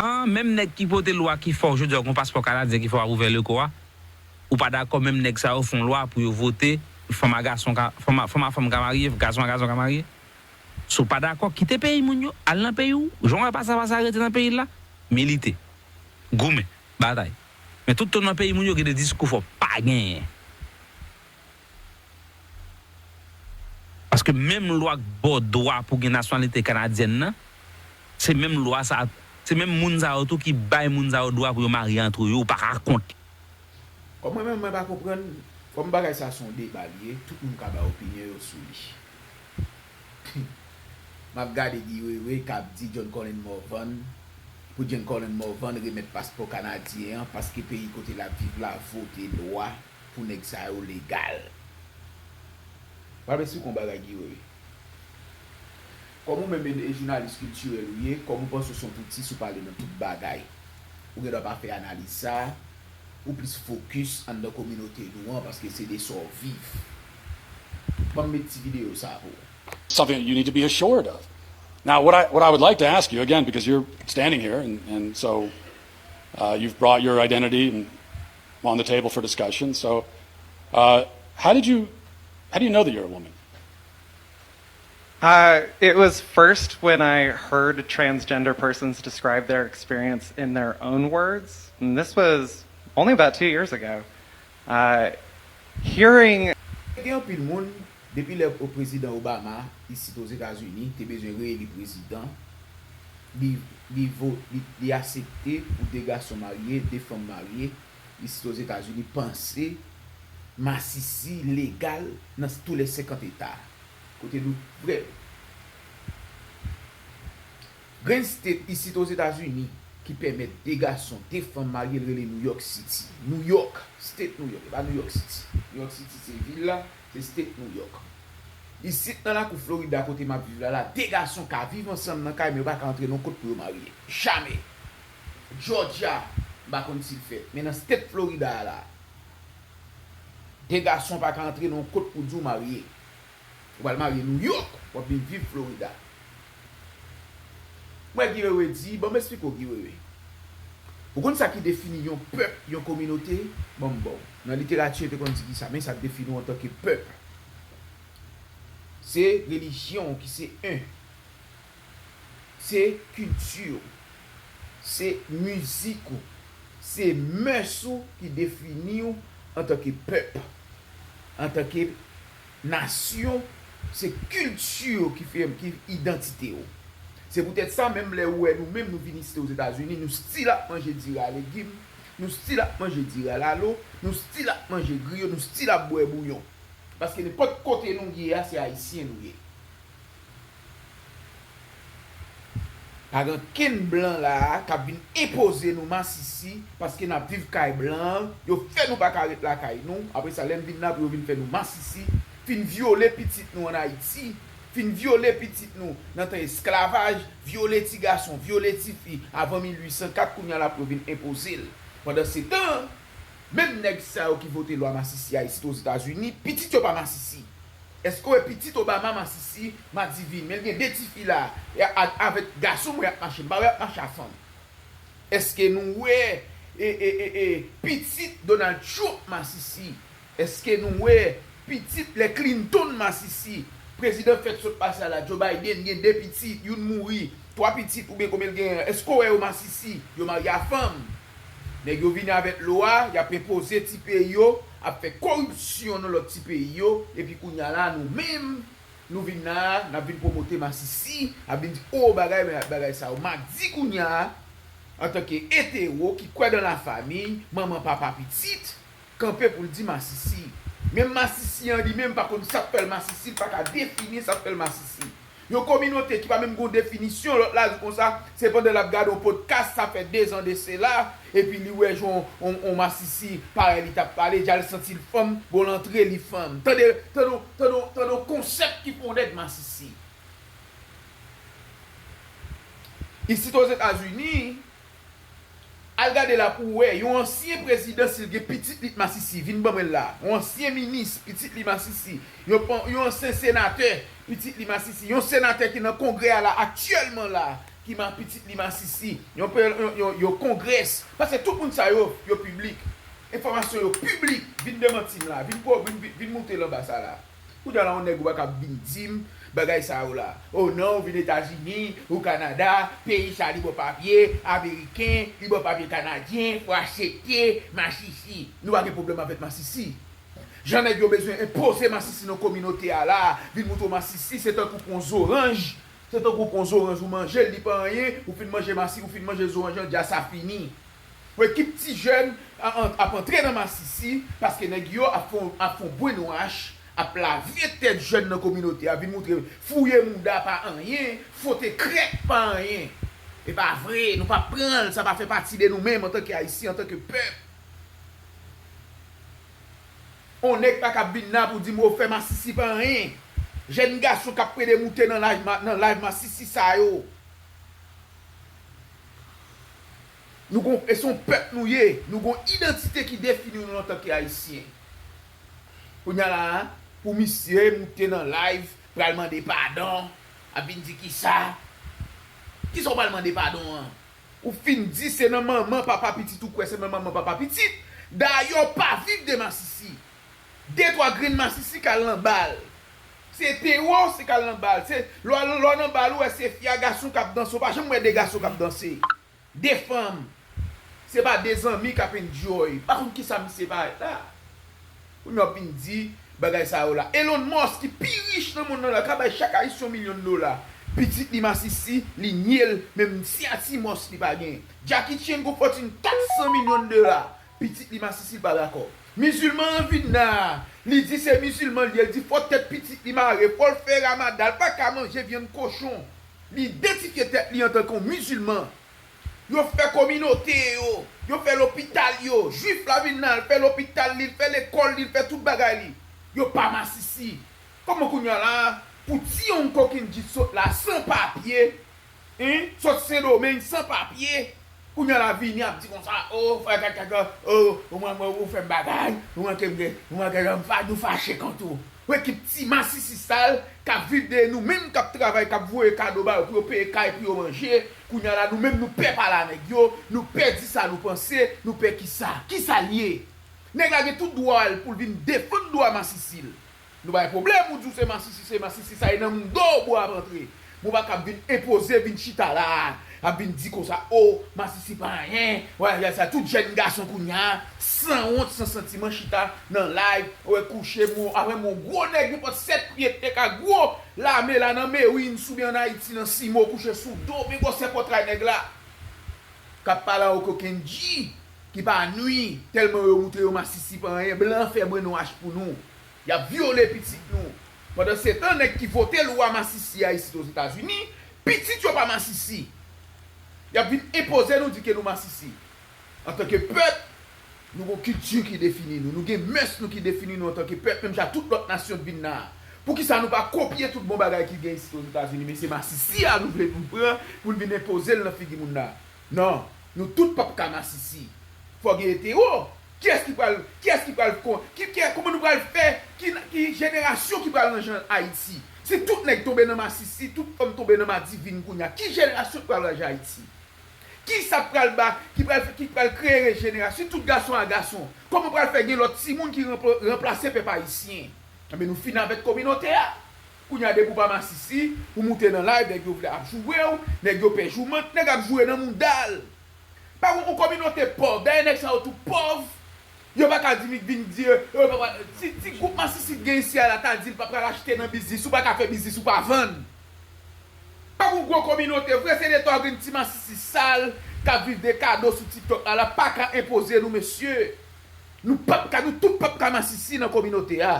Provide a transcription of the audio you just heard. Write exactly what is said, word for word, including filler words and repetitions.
An, menm nèg ki pote lwa ki fè w jodi a w gen yon paspò kanadyen ki fè w ap ouvè lekò a, ou pa dakò menm nèg sa yo fè yon lwa pou yo vote, fanm a gason ka, fanm a, fanm a fanm ka marye, gason a gason ka marye? Si w pa dakò, kite peyi moun yo, al nan peyi w. Jan w wè pasa pasa rete nan peyi l la, milite, goumen, batay. Men tout tan w nan peyi moun yo, gen de diskou fò w pa genyen. Paske menm lwa k ba w dwa pou gen nasyonalite kanadyèn nan, se menm lwa sa, se menm moun sa yo tou ki bay moun sa yo dwa pou yo marye antre yo, ou pa ka kont. Kòm mwen menm, mwen pa konprann, kòm bagay sa se yon deba li ye, tout moun ka bay opinyon yo sou li. M ap gade Guy Wewe k ap di John Colin Morvan, pou John Colin Morvan remèt paspò kanadyen an, paske peyi kote l ap viv la vote lwa pou nèg sa yo legal. Pral esplike yon bagay, Guy Wewe. Kòm ou menm e jounalis kiltirèl ou ye, kòm ou panse w se yon touti si w pale nan tout bagay, ou gen dwa pa fè analiz sa a, ou plis fokis anndan kominote nou an, paske se de sa w viv. Ban m met ti videyo sa a pou ou. Something that you need to be assured of. Now, what I, what I would like to ask you, again, because you're standing here, and, and so uh, you've brought your identity and on the table for discussion. So, uh, how did you, how do you know that you're a woman? Uh, it was first when I heard transgender persons describe their experience in their own words. And this was only about two years ago. Uh, hearing Gen anpil moun, depi lè Prezidan Obama, isit Ozetazini, te bezwen reeli prezidan, li, li, vo, li, li aksepte pou de gason marye, de fanm marye, isit Ozetazini, panse masisi legal nan tou lè senkant eta. Kote nou vrè. Gen state isit Ozetazini ki pèmèt de gason, de fanm marye, l rele New York City. New York, state New York, e pa New York City. New York City se vil la, se state New York. Isit nan lakou Florida kote m ap viv la la, de gason ka viv ansanm nan kay, men yo pa ka antre nan yon kot pou yo marye. Jamè. Georgia, m pa konn si l fèt, men nan state Florida a la, de gason pa ka antre nan yon kot pou di w marye. Ou pral marye New York, w ap vin viv Florida. M wè Guy Wewe di, ban m esplike w Guy Wewe. Ou konn sa ki defini yon pèp, yon kominote? Ban m ba w. Nan literati, yo te konn di ki sa, men sa k defini w antanke pèp. Se relijyon w ki se en. Se kilti w, se mizik ou, se mès ou ki defini w antanke pèp, antanke nasyon, se kilti w ki fè, ki idantite w. Se poutèt sa, menm lè ou wè nou menm nou vin isit Ozetazini, nou still ap manje diri a legim, nou still ap manje diri a lalo, nou still ap manje griyo, nou still ap bwè bouyon. Paske nenpòt kote nou ye a, se Ayisyen nou ye. Pa gen okenn blan la a k ap vin enpoze nou masisi, paske n ap viv kay blan an, yo fè nou pa ka ret lakay nou. Apre sa, lè n vin la, pou yo vin fè nou masisi, fin vyole pitit nou ann Ayiti, fin vyole pitit nou nan tan esklavaj, vyole ti gason, vyole ti fi avan mil uit san kat, kounye a la pou yo vin enpoze l. Pandansetan, menm nèg sa yo ki vote lwa masisi a isit Ozetazini, pitit yo pa masisi. Èske w wè pitit Obama masisi? Madivin, men l gen de tifi la, e a, avèk gason m wè y ap mache, m pa wè y ap mache a fanm. Èske nou wè e, e, e, e, pitit Donald Trump masisi? Èske nou wè pitit lè Clinton masisi? Prezidan fèt sot pase a la, Joe Biden, gen de pitit, youn mouri, twa pitit oubyen konbyen l genyen an? Èske w wè yo masisi? Yo marye a fanm. Nèg yo vini avèk lwa, y ap enpoze ti peyi yo, ap fè koripsyon nan lòt ti peyi yo, epi kounye a la, nou menm, nou vin la a, n ap vin pwomote masisi, ap vin di, o, bagay, bagay sa yo. M a di kounye a, antanke etero ki kwè dan lafami, manman, papa, pitit, kanpe pou l di masisi. Menm masisi an li menm pa konn sa k fè l masisi, l pa ka defini sa k fè l masisi. Yon kominote ki pa menm gon definisyon, lòt la di konsa, se pandan l ap gade yon podcast, sa fè dezan de sela, epi li wè jan yon, yon, yon masisi parèy li t ap pale, dja l santi l fanm, bon, l antre, li fanm. Tande, tande, tande, tande yon konsèp ki fè yon nèg masisi. Isit Ozetazini, al gade la pou w wè, yon ansyen prezidan, si l gen pitit li t masisi, vin ban mwen l la. Yon ansyen minis, pitit li masisi. Yon, yon ansyen senatè, pitit li masisi. Yon senatè ki nan Kongrè a la, aktyèlman la, Li ma pitit li masisi. Yon pe yon, yon, yon kongres. Paske tout moun sa yo, yo piblik. Enfòmasyon yo piblik. Vin demanti m la. Vin, vin, vin, vin moute l anba sa la. Kounye a la yon nèg ou pa ka vin di m bagay sa yo la. O non, ou vin Etazini, ou Kanada, peyi sa li ba w papye ameriken, li ba w papye kanadyen, fò aksepte masisi. Nou pa gen pwoblèm avèk masisi. Jan nèg yo bezwen enpoze masisi nan kominote a la, vin moutre w masisi se tankou pran zoranj. Se tankou pran zoranj ou manje l, li pa anyen, ou fin manje masi, ou fin manje zoranj lan, dja sa fini. Ou wè ki ti jèn ap antre nan masisi, paske nèg yo ap fè yon, ap fè yon brenwach, ap lave tèt jèn nan kominote a, vin moutre fouye mouda pa anyen, fwote krèk pa anyen. E pa vre, nou pa pran l, sa pa fè pati de nou menm antanke Ayisyen, antanke pèp. On nèg pa ka vin la pou di m ou fè masisi pa anyen. Jèn gason k ap plede moute nan live, nan live masisi sa yo. Nou gon, e se yon pèp nou ye. Nou gon idantite ki defini nou antanke Ayisyen. Kounye a la, pou misye moute nan live, pral mande padon, ap vin di kisa? Kisa w pral mande padon an? Ou fin di se nan manman papa pitit ou kwè se nan manman papa pitit. Dayè w pa viv de masisi. De twa grenn masisi k al nan bal. Se tewo se k al nan bal. Se lè w nan bal ou wè se fi a gason k ap danse. Ou pa janm wè de gason k ap danse. De fanm. Se pa de zanmi k ap enjoy. Pa konn kisa misye parèt la. Kounye a w ap vin di bagay sa yo la. Elon Musk ki pi rich nan mond nan la ka bay chak Ayisyen yon milyon dola. Pitit li masisi, li nye l, menm siyati Musk li pa gen. Jackie Chan gon fòtin kat san milyon dola. Pitit li masisi, li pa dakò. Mizilman an vin la, li di se mizilman li ye, li di fò tèt pitit li mare, fò l fè ramadan, l pa ka manje vyann kochon. Li idantifye tèt li antanke yon mizilman. Yo fè kominote yo, yo fè lopital yo. Jwif la vin la, l fè lopital li, l fè lekòl li, l fè tout bagay li. Yo pa masisi. Kòman kounye a la, pou ti yon kokenn djit sot la san papye, en, sot Sendomeng san papye, kounye a la vini ap di konsa, o, frè kaka, o, ou manke, ou fè m bagay, ou manke m, ou manke m, nou fache kont ou. Ou ekip ti masisi sal k ap viv de nou menm k ap travay, k ap voye kado ba yo pou yo peye kay pou yo manje. Kounye a la, nou menm nou pè pale a nèg yo, nou pè di sa nou panse, nou pè kisa? Kisa l ye? Nèg la gen tout dwa l pou l vin defann dwa masisi l. Nou pa gen pwoblèm, ou di w se masisi, se masisi, sa e nan mouda w bwa ap antre. Mou pa ka ap vin enpoze, vin chita la, ap vin di konsa, o, masisi pa anyen, wè, sa tout jèn gason kounye a, sanwont, san santiman, chita nan live, wè, kouche, mou, avè m yon gwo nèg, nenpòt sèt pye, te ka gwo, lame la nan Marines oubyen ann Ayiti, nan Simo, kouche sou do, men gwosè pòtray nèg la. K ap pale a yon kokenn dji ki pa nwi, tèlman yo moutre yo masisi pa anyen, blan fè brenwach pou nou. Y ap vyole pitit nou. Pandansetan, nèg ki vote lwa masisi a isit Ozetazini, pitit yo pa masisi. Y ap vin enpoze nou di ke nou masisi. Antanke pèp, nou gon kilti ki defini nou, nou gen mès nou ki defini nou antanke pèp, menm jan tout lòt nasyon k vin la a. Poukisa nou pa kopye tout bon bagay ki gen isit Ozetazini, men se masisi a nou vle nou pran pou n vin enpoze l nan figi moun la? Non, nou tout p ap ka masisi. Fò gen etero. Kiyès ki pral, kiyès ki pral kon, ki, ki, kòman nou pral fè, ki, ki jenerasyon ki pral ranje Ayiti? Si tout nèg tonbe nan masisi, tout fanm tonbe nan madivin kounye a, ki jenerasyon ki pral ranje Ayiti? Kisa k pral ba, ki pral, ki pral kreye rejenerasyon? Si tout gason a gason, kòman pral fè gen lòt timoun ki ranpla-, ranplase pèp ayisyen? Enben, nou fini avèk kominote a. Kounye a, depi w pa masisi, ou moute nan live, nèg yo vle ap joure w, nèg yo pè joumant, nèg ap joure nan mouda l. Pa gen yon kominote pòv, dayè nèg sa yo tou pòv. Yo pa ka di, vin di, yo pa, pa, ti, ti gwoup masisi k gen isi a la, ta di l pa pral achte nan biznis, ou pa ka fè biznis, ou pa vann. Pa gen yon gwo kominote vre, se de twa grenn ti masisi sal k ap viv de kado sou TikTok la, la pa ka enpoze nou, mesye. Nou p ap ka, nou tout p ap ka masisi nan kominote a.